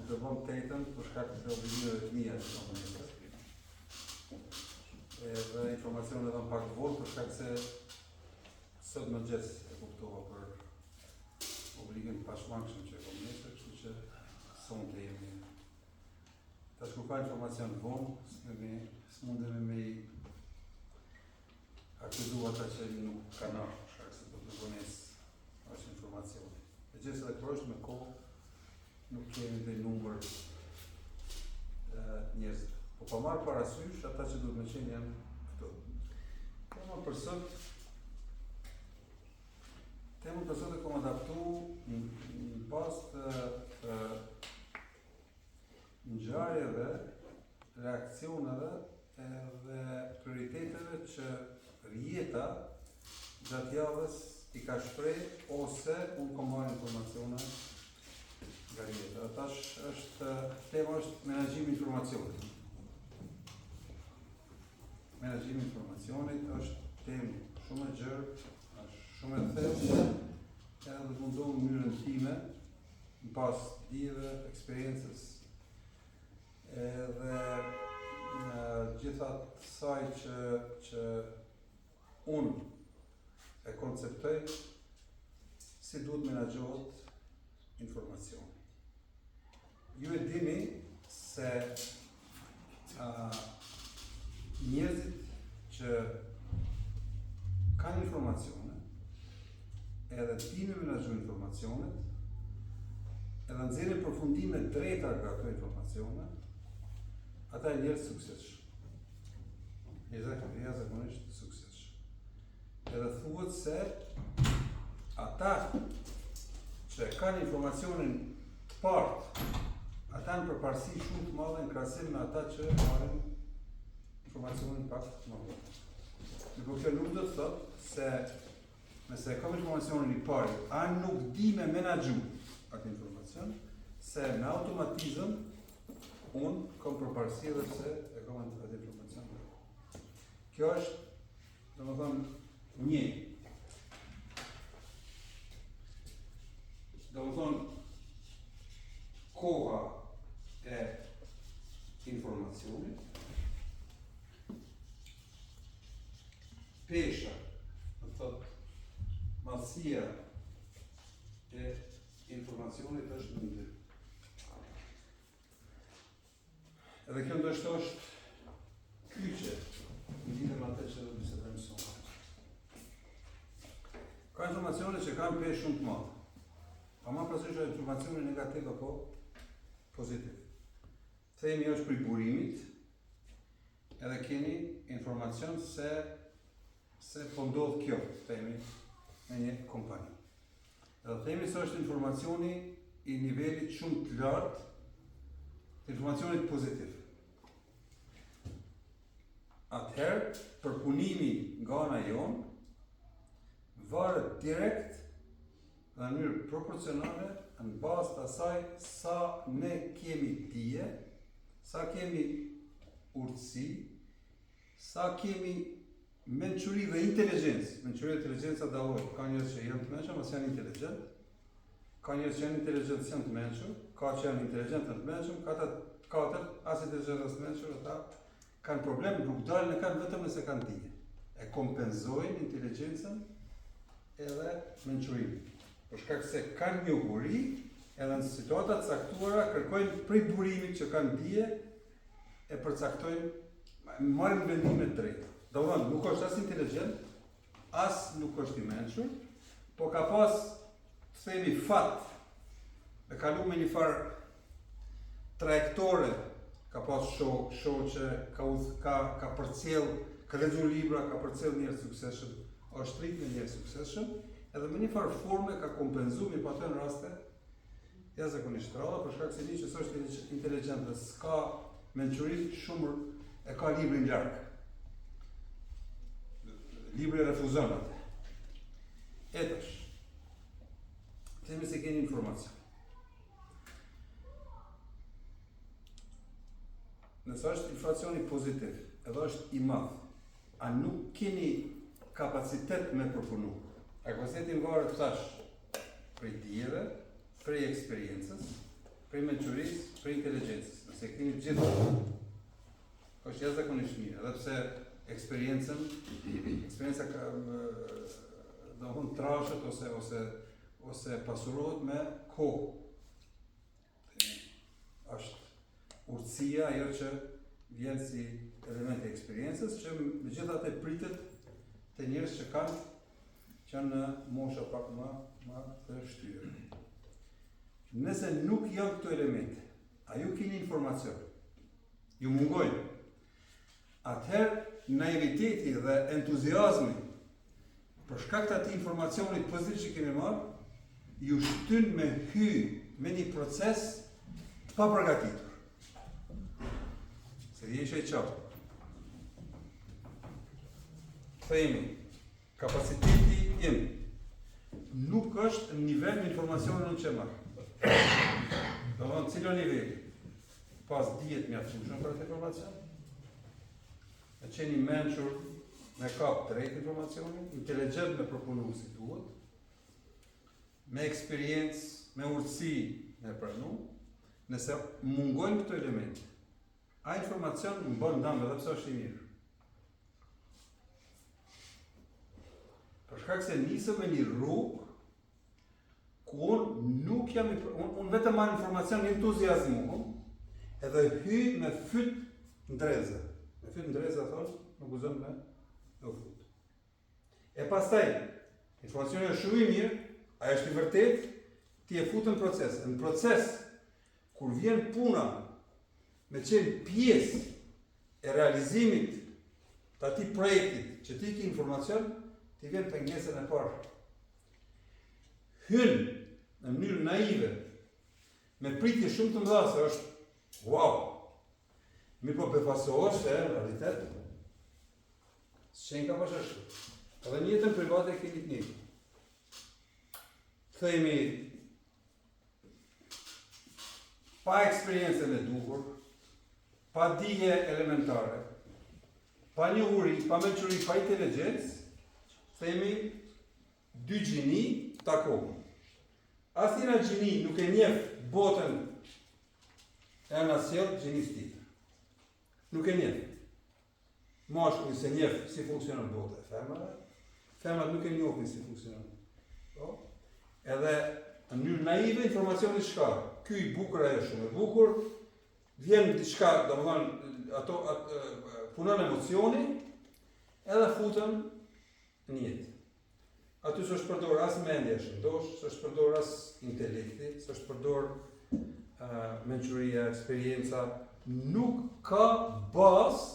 Nuk e bëmë të enjten për shkak të obligimeve të mia që kam nesër. Edhe informacionin e dhamë pak vonë për shkak se sot në mëngjes e kuptova për obligim të pashmangshëm që e kam nesër, kështu që sonte jemi. Tash kur ka informacion vonë, s'mundemi s'mundemi me i akuzu ata që nuk kanë ardhur, për shkak se do të vonesë është informacioni. E gjithë edhe kur është me kohë, nuk kemi dhe numër njerëz. Po pa marrë parasysh, ata që duhet me qenë janë këtu. Tema për sot, tema për sot e kom adaptu në, në bazë të, të ngjarjeve, reaksioneve edhe prioriteteve që rrjeta gjatë javës i ka shpreh ose unë kom marrë informacione nga rrjeta. Dhe tash është, tema është menaxhimi i informacionit. Menaxhimi i informacionit është temë shumë e gjerë, është shumë e thellë, edhe do të mundohem në mënyrën time në bazë dijeve, eksperiencës, edhe në gjitha saj që, që unë e konceptoj si duhet menaxhohet informacioni. Ju e dini se a, njerëzit që kanë informacione, edhe dinë me menaxhu informacionet, edhe nxjerrin përfundime drejta nga ato informacione, ata janë njerëz të suksesshëm. Jashtëzakonisht të suksesshëm. Edhe thuhet se ata që kanë informacionin të partë, ata janë përparësi shumë të madhe në krahasim me ata që marrin informacionin pak më vonë. Mirëpo kjo nuk do të thotë se nëse e kam informacionin i pari, a nuk di me menaxhu atë informacion, se me automatizëm unë kam përparësi edhe pse e kam atë informacion. Kjo është, domethënë, një. Domethënë, koha e informacionit, pesha, do të thotë, madhësia e informacionit është në dy. Edhe kjo ndoshta është kyçe në lidhje me atë që do të bisedojmë sot. Ka informacione që kanë peshë shumë të madhe. Pa marrë parasysh informacioni negativ apo pozitiv. Themi është prej burimit, edhe keni informacion se se po ndodh kjo, themi, në një kompani. Edhe themi se është informacioni i nivelit shumë të lartë, të informacionit pozitiv. Atëherë, përpunimi nga ana jonë, varet direkt në mënyrë proporcionale në bazë të asaj sa ne kemi dije, sa kemi urtësi, Sa kemi mençuri dhe inteligjencë. Mençuri dhe inteligjenca dallojnë. Ka njerëz që janë të mençur, mos janë inteligjent. Ka njerëz që janë inteligjent, s'janë të mençur. Ka që janë inteligjent dhe të mençur, ka të katërt, as inteligjent as të mençur, ata kanë problem, rrugëdaljen e kanë vetëm nëse kanë dije. E kompenzojnë inteligjencën edhe mençurinë. Për shkak se kanë njohuri, edhe në situata të caktuara kërkojnë prej burimit që kanë dije e përcaktojnë, marrin vendime të drejta. Domethënë, nuk është as inteligjent, as nuk është i mençur, po ka pas, të themi, fat, me kalu me një farë trajektore, ka pas shok, shoqe, ka, udh, ka, ka përcjell, ka lexu libra, ka përcjell njerëz të suksesshëm, është rrit me njerëz të suksesshëm, edhe me një farë forme ka kompenzu, mirëpo ato në raste jashtëzakonisht rralla, për shkak se një që s'është inteligjent dhe s'ka mençuri shumë e ka librin larg. Libri e refuzon atë. E tash. Themi se keni informacion. Nëse është informacioni pozitiv, edhe është i madh, a nuk keni kapacitet me përpunu? A kapaciteti varet tash prej dijeve, prej eksperiencës, Prej mençurisë, prej inteligjencës. Nëse keni të gjitha, është jashtëzakonisht mirë, edhe pse eksperiencën, eksperienca ka domethënë trashet ose ose ose pasurohet me kohë. Është urtësia ajo që vjen si element i eksperiencës që megjithatë pritet te njerëz që kanë që janë në mosha pak më më të shtyrë. Nëse nuk janë këto elemente, a ju keni informacion, ju mungojnë, atëherë naiviteti dhe entuziazmi për shkak të atij informacionit pozitiv që kemi marrë, ju shtyn me hy me një proces të papërgatitur. Se di isha i qartë. Themi, Kapaciteti im nuk është në nivel me informacionin unë që marr. Domethënë, cili o niveli? Pas dije të mjaftueshme për atë informacion? Me qenë i mençur me kap drejt informacionin, inteligjent me përpunu si duhet, me eksperiencë, me urtësi me pranu, nëse mungojnë këto elemente, ai informacion më bën dëm edhe pse është i mirë. Për shkak se nisëm me një rrugë ku unë nuk jam i unë, unë vetëm marr informacion entuziazmohem, edhe hyj me fyt n'dreza. Me fyt n'dreza thonë, nuk guxon me u fut. E pastaj, informacioni është shumë i mirë, ai është i vërtetë, ti e fut në proces. Në proces Kur vjen puna me qenë pjesë e realizimit të atij projektit që ti ki informacion, ti vjen pengesën e parë. Hyn në mënyrë naive, me pritje shumë të mëdha se është wow. Mirëpo befasohesh se në realitet s'qenka bash ashtu. Edhe në jetën private kemi të njëjtën. Themi pa eksperiencën e duhur, pa dije elementare, pa njohuri, pa mençuri, pa inteligjencë, themi dy gjini takohen. Asnjëra gjini nuk e njeh botën e anasjelltë gjinisë tjetër. Nuk e njeh. Mashkulli s'e njeh si funksionon bota e femrave, femrat nuk e njohin si funksionon. Po? Edhe në mënyrë naive informacioni çka, ky i bukur ajo shumë e bukur, vjen diçka, domethënë ato at, punon emocioni, edhe futen në jetë. Aty s'është përdor as mendja e shëndosh, s'është përdor as intelekti, s'është përdor uh, mençuria, eksperienca, nuk ka bazë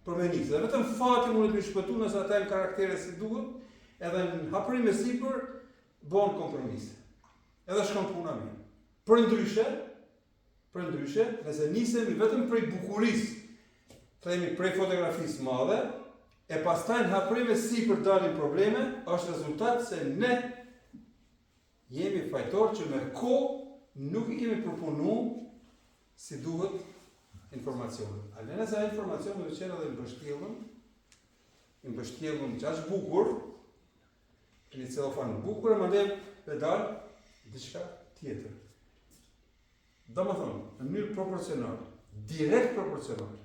për me nisë. Dhe vetëm fati mundet me shpëtu nëse ata janë karaktere si duhet, edhe në hapërim e sipër, bon kompromise. Edhe shkon puna mirë. Përndryshe, Përndryshe, nëse nisemi vetëm prej bukurisë, themi prej fotografisë madhe, e pastaj në haprim e sipër dalin probleme, është rezultat se ne jemi fajtor që me kohë nuk i kemi përpunu si duhet informacionin. A lënë se ai informacion do të qenë edhe i mbështjellun, i mbështjellun qaq bukur, në një celofan bukur e mandej me dal diçka tjetër. Domethënë, në mënyrë proporcionale, direkt proporcionale,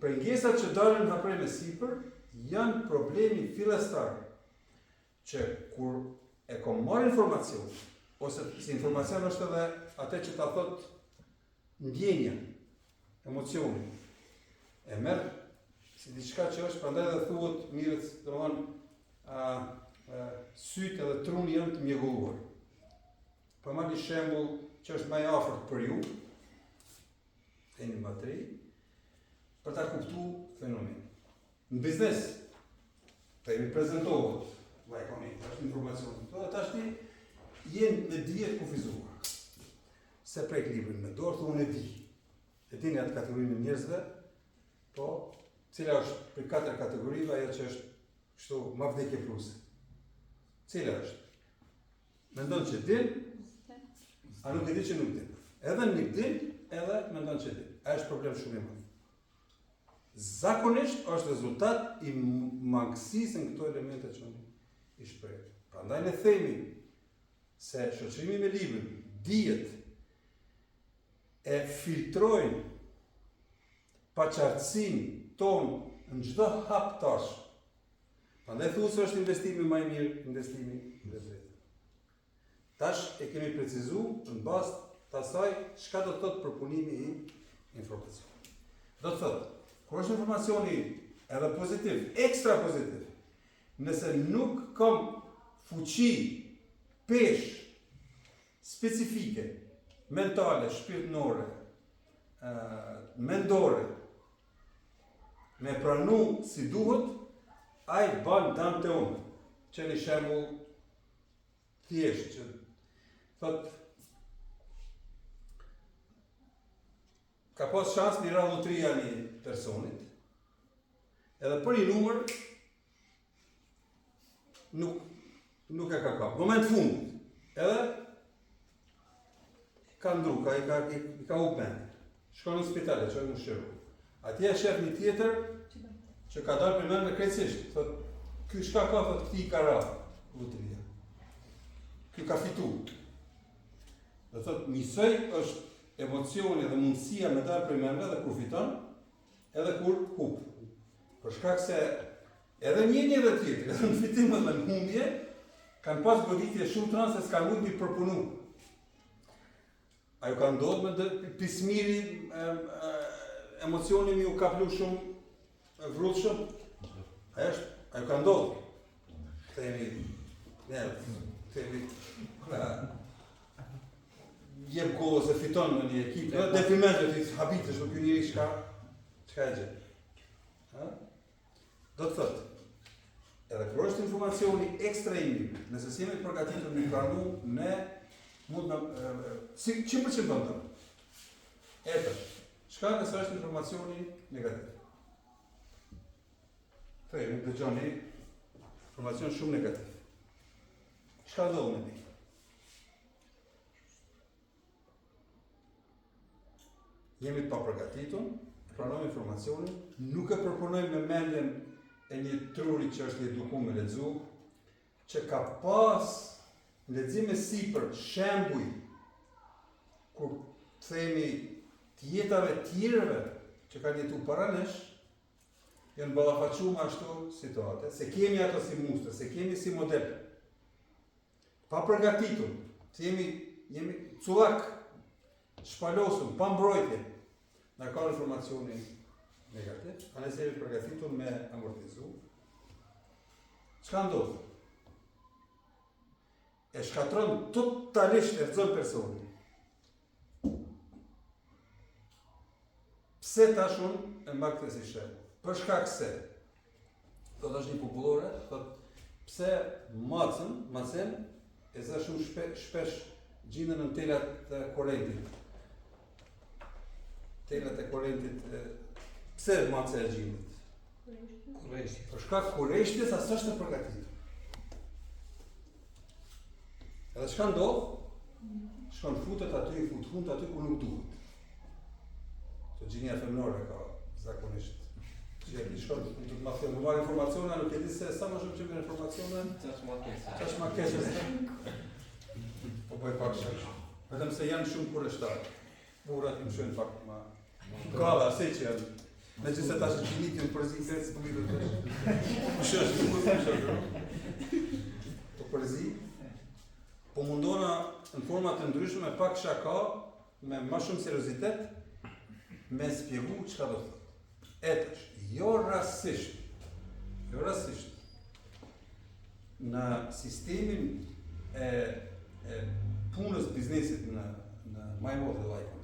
pengesat që dalin në haprim e sipër janë problemi fillestar që kur e kom marrë informacion, ose si informacion është edhe atë që ta thot ndjenja, emocioni, e merr si diçka që është, prandaj edhe thuhet mirë, domethënë, a, a, sytë edhe truni janë të mjegulluar. Po marr një shembull që është më i afërt për ju, te një bateri, për ta kuptu fenomenin. Në biznes, themi prezentohet, lajkoni, është informacion, dhe tash ti je me dije të kufizuar. S'e prek librin me dorë, thu unë e di. E dini atë kategorinë e njerëzve, po, cila është prej katër kategorive, ajo që është kështu më vdekjeprurëse. Cila është? Mendon që din, a nuk e di që nuk din. Edhe nuk din, edhe mendon që din. Ai është problem shumë i madh. Zakonisht është rezultat i mangësisë në këto elemente që unë i shpreh. Prandaj ne themi se shoqërimi me librin dijet e filtrojnë paqartësinë tonë në çdo hap tash. Prandaj thu se është investimi më i mirë, investimi në vetvete. Tash e kemi precizu në bazë të asaj çka do të thotë përpunimi i informacionit. Do të thotë, kur është informacioni edhe pozitiv, ekstra pozitiv, nëse nuk kam fuqi, peshë specifike, mentale, shpirtnore, mendore, me pranu si duhet, ai ban dam te unë. Që një shembull thjesht që thot ka pas shans me i ra lutria një personit edhe për një numër nuk nuk e ka kap. Moment fundit. Edhe ka ndru, ka, i ka, i, i ka hup mendtë. Shkon në spital, e çojnë m'u shëru. Atje e shef një tjetër që ka dalë prej mendve krejtësisht. Thot, ky çka ka, thot, këtij i ka ra lutria. Ky ka fitu. Dhe thot, njësoj është emocioni dhe mundësia me dalë prej mendve dhe kur fiton, edhe kur hup. Për shkak se edhe njëni edhe tjetri, edhe në fitim edhe në humbje, kanë pas goditje shumë të rëndë se s'kanë mujt m'i përpunu. A ju ka ndodhë me dë, pismiri, e, e, emocioni mi u kaplu shumë vrullshëm? A është, a ju ka ndodhë? Themi, ne, themi, a, jep gol ose fiton në një ekip, dhe deprimentet i habitesh, nuk ky njeri çka, çka e gjetë. Ha? Do të thotë, edhe kur është informacioni ekstra i mirë, nëse s'jemi të përgatitur me pranu, ne mund të si që për që bën të? E tash, çka nëse është informacioni negativ? Themi, dëgjoni informacion shumë negativ. Çka ndodh me ne? Jemi të papërgatitur, pranojmë informacionin, nuk e përpunojmë me mendjen e një truri që është i edukuar me lexu, që ka pas në lexim e sipër shembuj kur themi të jetave tjerëve që kanë jetu para nesh, janë ballafaqu me ashtu situate, s'e kemi ato si mustër, s'e kemi si model. Papërgatitur, të jemi, jemi cullak, shpalosun, pa mbrojtje, na ka informacioni negativ, a ne s'jemi përgatitur me amortizu. Çka ndodh? E shkatërron totalisht e rrëzon personin. Pse tash unë e marr këtë si shembull? Për shkak se thotë është një popullore, thotë pse macën, macen e zë shumë shpe, shpesh gjinden në telat e korentit. Telat e korentit, e, pse macja e gjindet? Kureshtje. Për shkak kureshtjes a s'është e përgatitur. Edhe çka ndodh? Shkon futet aty, i fut hunt aty ku nuk duhet. Të gjinia femnore ka zakonisht. Që i shkon futet ma thellë, më marrë informacione, nuk e di se sa më shumë që merr informacione, Qash ma keq. qash ma keq është. Po bëj pak shaka. Vetëm se janë shumë kureshtar. Burrat i mëshojnë pak ma... Ka dhe asaj që janë. Me që se tash gjinit janë përzi krejt s'po lidhet tash. Kush është, nuk e kush është. Po përzi. Po mundona në forma të ndryshme me pak shaka, me më shumë seriozitet, me spjegu çka do të thotë. E tash, jo rastësisht, jo rastësisht, në sistemin e, e punës biznesit në, në ma i madh dhe lajkonet.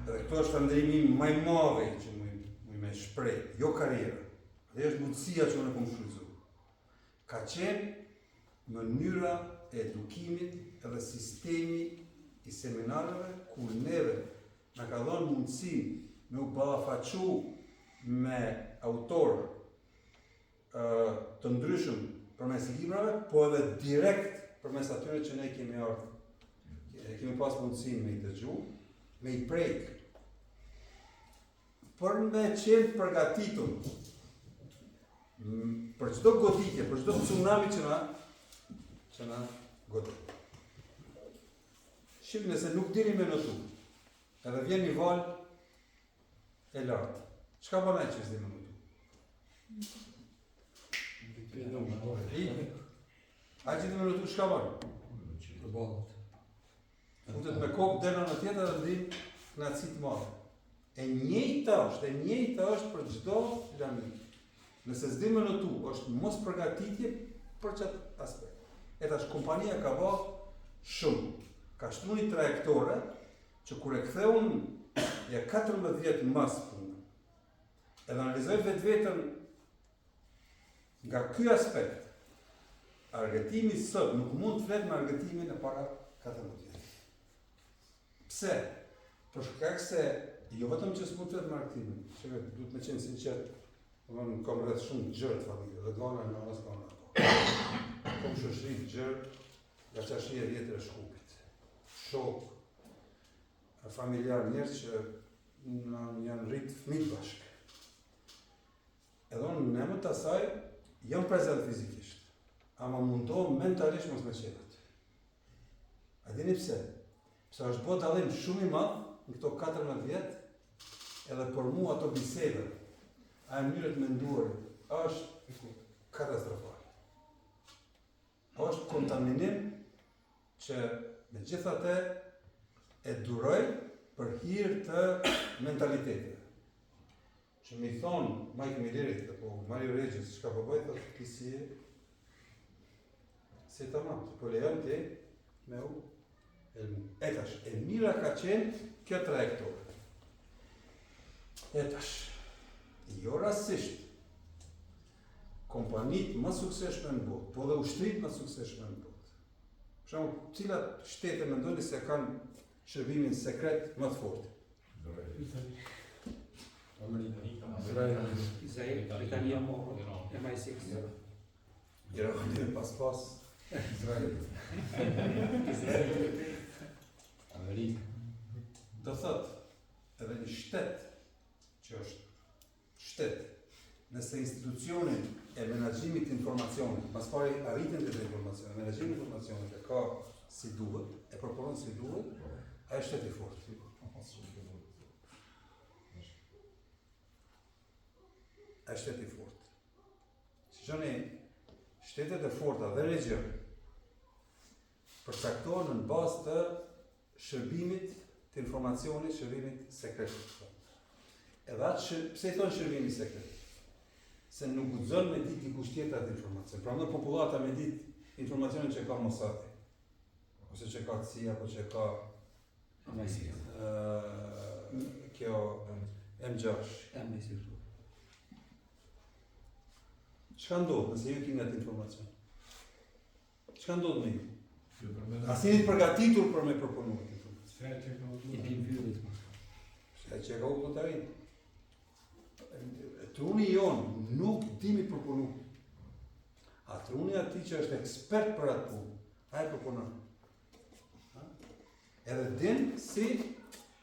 Edhe këtu është falënderimi im ma i madh që muj, muj me shpreh, jo karriera, dhe është mundësia që unë e kom shfrytëzu. Ka qenë mënyra e edukimit edhe sistemi i seminareve ku neve na ka dhënë mundësinë me u ballafaqu me autor të ndryshëm përmes librave, po edhe direkt përmes atyre që ne kemi ardhur, e kemi pas mundësinë me i dëgju, me i prek, për me qenë përgatitur për çdo goditje, për çdo tsunami që na që na godet. Shih, nëse nuk dini me notu, edhe vjen një valë e lartë. Çka bën ai që s'di me notu? Ai që di me notu, çka bën? Përballet. Futet me kokë deri në tjetër dhe ndin kënaqësi të madhe. E njëjta është, e njëjta është për çdo lami. Nëse s'di me notu, është mos përgatitje për qat aspekt. E tash kompania ka ba shumë. Ka shtru një trajektore që kur e ktheu ja 14 vjet mas punën. Edhe analizoj vetveten Nga ky aspekt, argëtimi sot nuk mund të flet me argëtimin e para 14 vjetëve. Pse? Për shkak se jo vetëm që s'mund të flet me argëtimin, që duhet me qenë sinqert, domethënë kam rreth shumë të gjerë të familje, dhe nga ana e nënës nga ana e babës. Kam shoqëri të gjerë nga çarshia e vjetër e Shkupit. Shok, familjar njerëz që janë rrit fëmijë bashkë. Edhe unë në emër të asaj jam prezent fizikisht, ama mundohem mentalisht mos me qenë aty. A dini pse? Pse është bo dallim shumë i madh në këto 14 vjet, edhe për mua ato biseda, ajo mënyrë të menduarit, është katastrofale. Është kontaminim që megjithatë e duroj për hir të mentalitetit. Që me i thonë Mike Millerit apo Mario Regis, çka po bëj, thotë ti si je si tamam, po lejon ti me u helmu. E tash, e mira ka qenë kjo trajektore. E tash, jo rastësisht, kompanitë më suksesshme në botë, po dhe ushtritë më suksesshme në botë. Për shembull, cilat shtete mendoni se kanë shërbimin sekret më të fortë? Amerika, Izrael, Izrael, Britania, MI6. Irani pas pas Izrael. Izrael. Amerika. Do thot, edhe një shtet që është Shtet, nëse institucionin e menaxhimit të informacionit, mas pari arritjen te informacionit, menaxhimin e informacionit e ka si duhet, e përpunon si duhet, ai është shtet i fortë. Ai është shtet i fortë. Shikoni, shtetet e forta dhe regjion përcaktohen në bazë të shërbimit të informacionit, shërbimit sekret. Edhe atë shër, pse i thonë shërbimi sekret? Se nuk guxon me ditë dikush tjetër atë informacion. Pra në popullata me ditë informacionin që ka Mossadi, ose që ka CIA, apo që ka MI6. Uh, kjo M6. MI6. Çka ndodh nëse ju keni atë informacion? Çka ndodh me ju? A s'jeni të përgatitur për me përpunu atë informacion. I bim vyllit. Se që e ka u llotarinë. Truni jonë nuk di me përpunu. A truni atij që është ekspert për atë punë, ai e përpunon. Edhe din si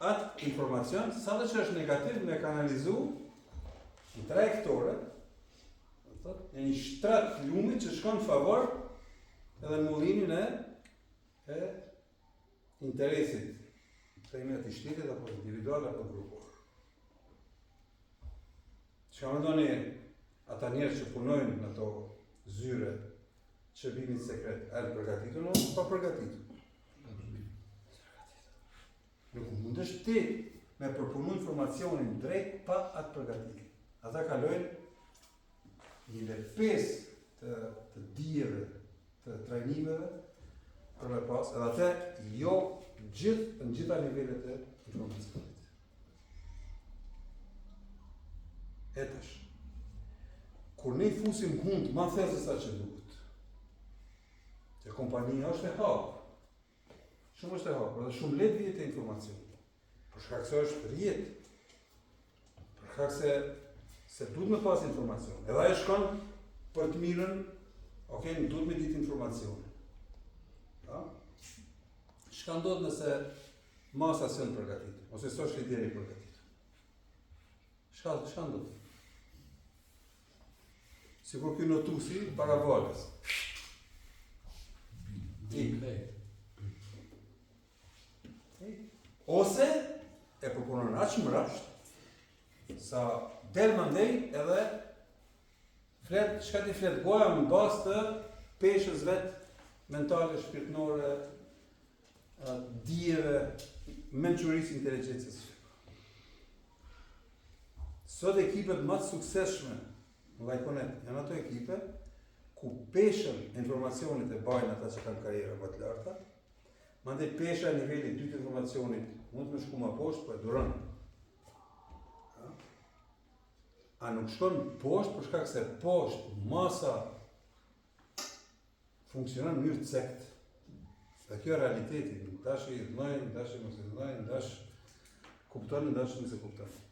atë informacion, sado që është negativ, me kanalizu në trajektore, thot, në një shtrat lumit që shkon në favor edhe në mullinin e, e interesit, themi atij shtetit apo individual apo grupor. Çka mendoni ata njerëz që punojnë në ato zyre shërbimit sekret, a janë përgatitur apo pa përgatitur? Nuk mundesh ti me përpunu informacionin drejt pa atë përgatitje. Ata kalojnë një lepez të, të dijeve, të trajnimeve, për me pas, edhe atë jo gjithë, në gjitha nivelet e informacionit. E tash, kur ne i fusim hundët ma thellë se sa që duhet, se kompania është e hapur, shumë është e hapur, dhe shumë lehtë vjen te informacioni, për shkak se është rrjet, për shkak se, se duhet me pas informacion, edhe ajo shkon për të mirën, ok, në duhet me ditë informacion. Ja? Çka ndodh nëse Masa s'janë përgatitur, ose s'është lideri i përgatitur. Çka, çka ndodh? Sikur ky notusi para valës. Ik. Ose e përpunon aq mbrapsht sa del mandej edhe flet çka t'i flet goja në bazë të peshës vet mentale, shpirtnore, dijeve, mençurisë, inteligjencës. Sot ekipet më të suksesshme në Lajkonet janë ato ekipe ku peshën e informacionit e bajnë ata që kanë karriera më të larta, mandej pesha e nivelit dytë të informacionit mund të me shku ma poshtë, po e duron. A nuk shkon poshtë për shkak se poshtë masa funksionon në mënyrë të cektë. Dhe kjo realiteti, n'dash idhnojnë, n'dash mos idhnojnë, n'dash kuptoni, n'dash mos e kuptoni.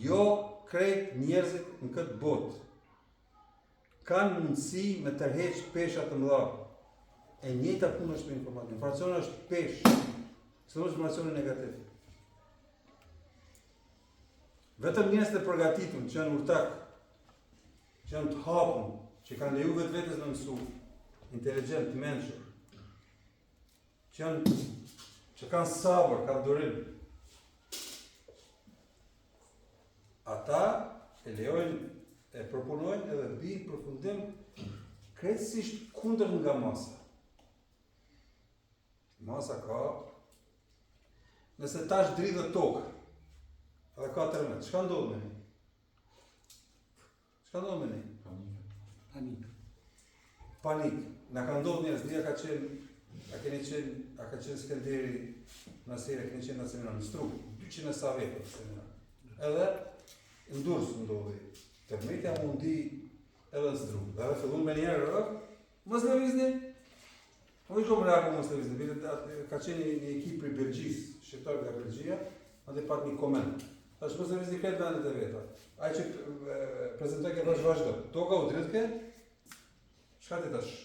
Jo krejt njerëzit në këtë botë kanë mundësi me tërheq pesha të mëdha. E njëjta punë është me informacion. Informacioni është peshë. Sidomos informacioni negativ. Vetëm njerëz të përgatitun, që janë urtak, që janë të hapun, që kanë leju vetvetes me mësu, inteligjent, të mençur, që janë që kanë sabër, kanë durim. Ata e lejojnë, e përpunojnë edhe bijnë përfundim krejtësisht kundër nga masa. Masa ka Nëse tash dridhet toka, edhe ka tërmet, çka ndodh me ne? Çka ndodh me ne? Panik. Panik. Na ka ndodhur njerëz, dia ka qenë, a keni qenë, a ka qenë Skenderi, Naseri, a keni qenë në seminar, në Strugë, 200 e sa veta në seminar. Edhe në Durrës ndodhi. Tërmeti u ndi edhe në Strugë. Dhe edhe fillun menjëherë, mos lëvizni, Po i kom reagu mos lëvizni, bile ka qenë një, një ekip prej Belgjisë, shqiptar nga Belgjia, aty pat një koment. Thash mos lëvizni krejt vendet e veta. Ai që prezentoi ke thash vazhdo. Toka u dridhke. Çka ti thash?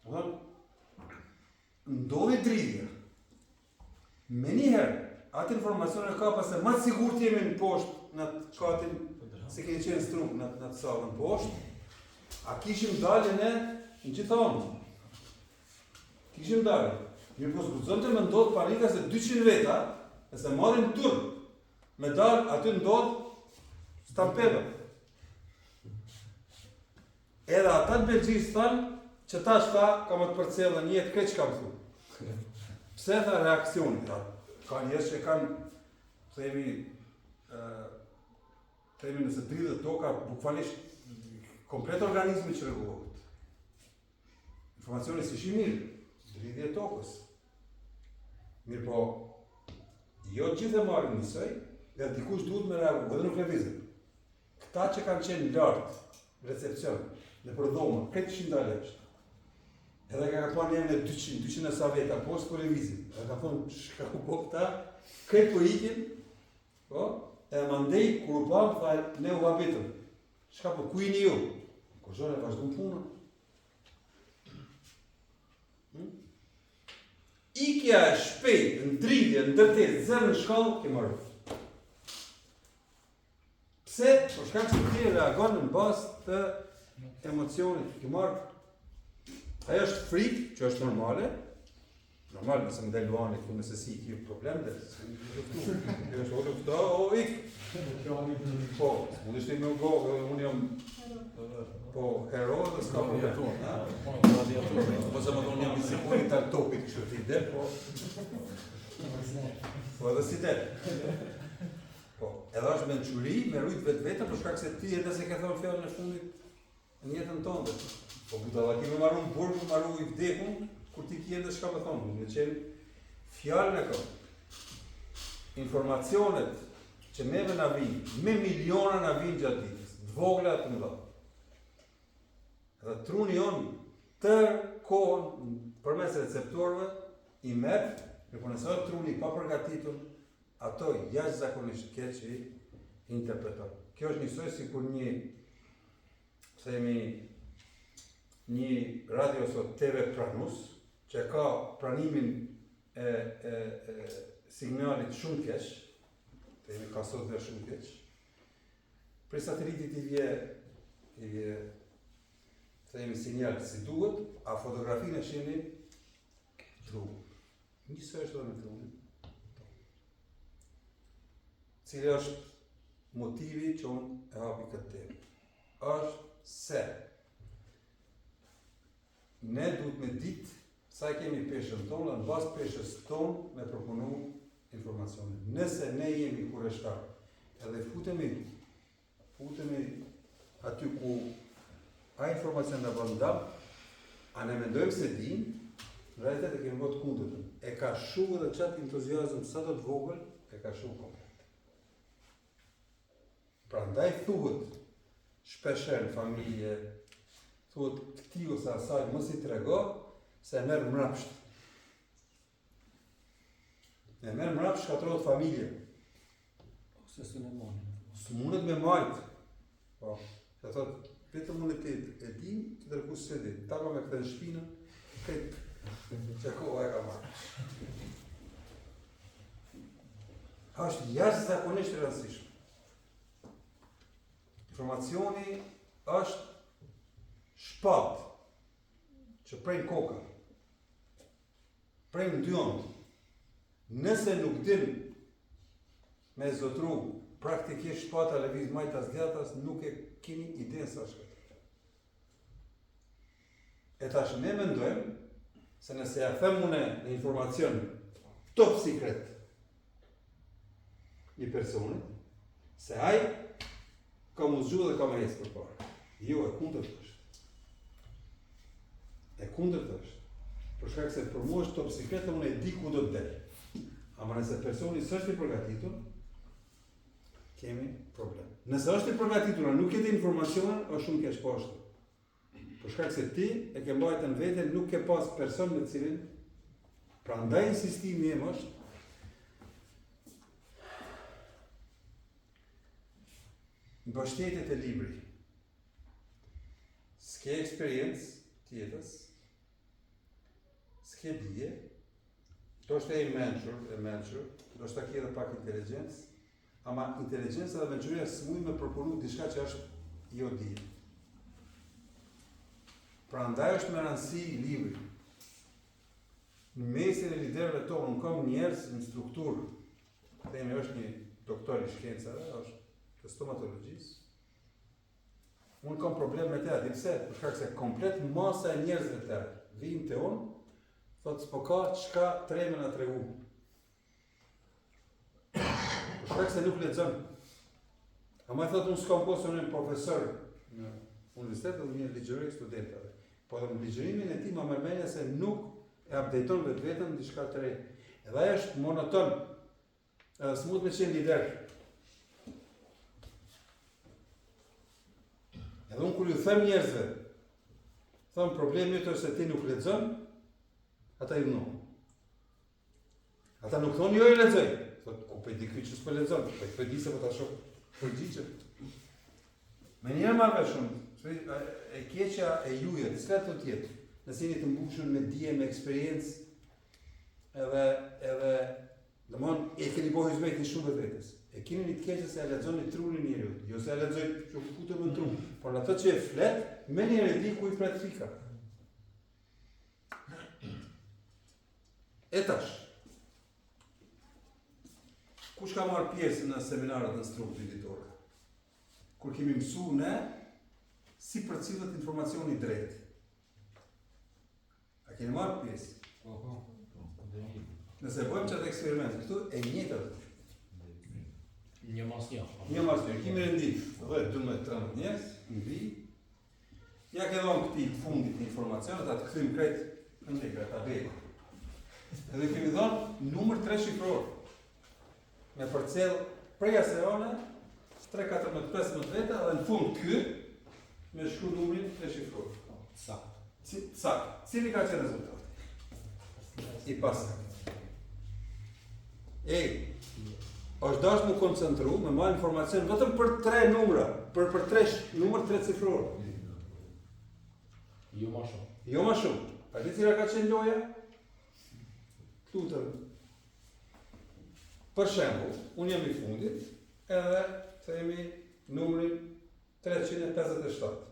Do ndodhi dridhja. Menjëherë, atë informacion e ka se më të sigurt jemi në poshtë në atë katin, se keni qenë Strugë në, në atë sallën poshtë, a kishim dalje ne në gjitha anët. Kishim dalje. Mirë po s'guxonte me ndodhë panika se 200 veta, nëse marrin turn, me dalë aty ndodhë stampeda. Edhe ata të Belgjisë thanë që tash tha ka me të përcjellë në jetë krejt çka më thu. Pse tha reaksioni, tha, ka njerëz që kanë, themi, ë themi nëse dridhet toka, bukvalisht komplet organizmi çrregullohet. Informacioni s'ish i mirë, dridhje e tokës. Mirë po, jo të gjithë e marrin njësoj, dhe dikush duhet me reagu, edhe nuk lëvizet. Këta që kanë qenë lart, recepcion, nëpër dhoma, krejt ishin dalë jashtë. Edhe ka ka pa një në 200, 200 e sa veta, po s'po lëvizin. Edhe ka thonë, çka u bo këta, krejt po ikin, po, edhe mandej, kur u pamë, tha, ne u habitëm. Çka po, ku jeni ju? Ko zhore, vazhdu punën. Hmm? Ikja e shpejt, në dridhje, në ndërtesë, zero në shkallë, ke marrë. Pse? Për shkak se ti reagon në bazë të emocionit që ke marrë. Ajo është frikë, që është normale. Normal, nëse më del luani këtu, nëse si ki problem, dhe se më del këtu. Kjo është o lufta, o ik. Po, mund ishte me go, unë jam po hero dhe s'ka problem. Po se më thonë jam i siguri të topit kështu ti del, po. Po edhe si del. Po, edhe është mençuri me rujt vetveten për shkak se ti edhe s'e ke thënë fjalën e fundit në jetën tënde. Po budallaki me maru në burg, me maru i vdekun, kur ti ki ende çka me thonë, me qenë fjalën e ka. Informacionet që neve na vijnë, me miliona na vijnë gjatë ditës, të vogla e të mëdha. Dhe truni jonë tërë kohën përmes receptorëve i merr, mirëpo nëse është truni i papërgatitur, Ato jashtëzakonisht keq i interpreton. Kjo është njësoj sikur një themi një radio ose TV pranus që ka pranimin e, e, e signalit shumë keq, themi ka sot dhe shumë keq, prej satelitit i vje, i vje Themi sinjal si duhet, a fotografinë e shihni tru. Njësoj është edhe me trunin. Cili është motivi që unë e hapi këtë temë? Është se ne duhet me ditë sa e kemi peshën tonë dhe në bazë peshës tonë me përpunu informacionin. Nëse ne jemi kureshtar edhe futemi Futemi aty ku ai informacion na bën dam, a ne mendojmë se dim, në realitet e kemi bërë të kundërtën. E ka shu edhe qat entuziazëm sado të vogël, e ka shu komplet. Prandaj thuhet shpeshherë në familje, thuhet këtij ose asaj mos i trego se e merr mrapsht. E merr mrapsht shkatërrohet familja. Ose s'e mban. S'mundet me majt. Po, se thot, vetëm unë ti e dim, ti të rëkus se di. Ta pa me këtë në shpinën, këtë që koha e ka marrë. Është jashtëzakonisht e rëndësishme. Informacioni është shpatë që pren koka. Pren dy anët. Nëse nuk din me zotru praktikisht shpata lëviz majtas djathtas, nuk e keni idenë sa shkët. E tash ne mendojmë se nëse ja them unë një informacion top secret një personit, se ai ka m'u zgju dhe ka me ecë përpara. Jo, e kundërt është. E kundërt është. Për shkak se për mua është top secret dhe unë e di ku do të del. Ama nëse personi s'është i përgatitur, kemi problem. Nëse është i përgatitur, nuk e di informacionin, është shumë keq po ashtu. Për shkak se ti e ke mbajtur në vete, nuk ke pas person me të cilin prandaj insistimi im është mbështetje te libri. S'ke eksperiencë të jetës, s'ke dije, ndoshta je i mençur, e mençur, ndoshta ke edhe pak inteligjencë, Ama inteligjenca dhe mençuria s'mujnë me përpunu diçka që është jo dije. Prandaj është me rëndësi libri. Në mesin e liderëve tonë, unë kam njerëz në strukturë, themi është një doktor i shkencave, është të stomatologjisë. Unë kam problem me te, a di pse? Për shkak se komplet masa e njerëzve të vijnë te unë, thotë s'po ka çka t're me na tregu. Për shkak se nuk lexon. Ama thotë unë s'kam kohë se unë jam profesor në universitet dhe unë ligjëroj studentave. Po edhe në ligjërimin e tij ma merr mendja se nuk e update-on vetveten në diçka të re. Edhe ai është monoton. Edhe s'mund me qenë lider. Edhe unë kur ju them njerëzve, them problemi është se ti nuk lexon, ata hidhnohen. Ata nuk thonë jo e lexoj. Thotë, ku po e di ky që s'po lexon? Po po e di se po ta shoh përgjigjen. Menjëherë marr vesh unë, se e keqja e juja, diçka të tjetë. Nëse jeni të mbushur me dije, me eksperiencë, edhe edhe domthon e keni bërë hyzmetin shumë vetvetes. E keni një të keqe se e lexoni trurin e njeriut, jo se e lexoj që futem në tru, por atë që e flet, menjëherë e di ku i pret thika. E tash, kush ka marrë pjesë në seminaret në Struk dy ditore? Kur kemi mësu ne, si përcillet informacioni drejt? A keni marrë pjesë? Po, po. Nëse bëjmë qatë eksperiment këtu, e njëjta do të Një mas një. Një mas një. Kemi rendit 10, 12, 13 njerëz, në vijë, Ja ke dhonë këtij të fundit një informacion, ata të kthym krejt në ndekra, ta bejë. Edhe kemi dhonë numër 3 shifror. Me përcjell prej asaj ane, 3, 14, 15 veta, dhe në fund ky, me shkru numrin 3 shifror. Sakt. Sakt. Cili ka qenë rezultati? I pasakt. Ej, është dashtë m'u koncentru, me marrë informacion vetëm për tre numra, për për tre numër tre cifror. Jo ma shumë. Jo ma shumë. A di cila ka qenë loja? Lutem. Për shembull, unë jam i fundit, edhe themi numrin 357.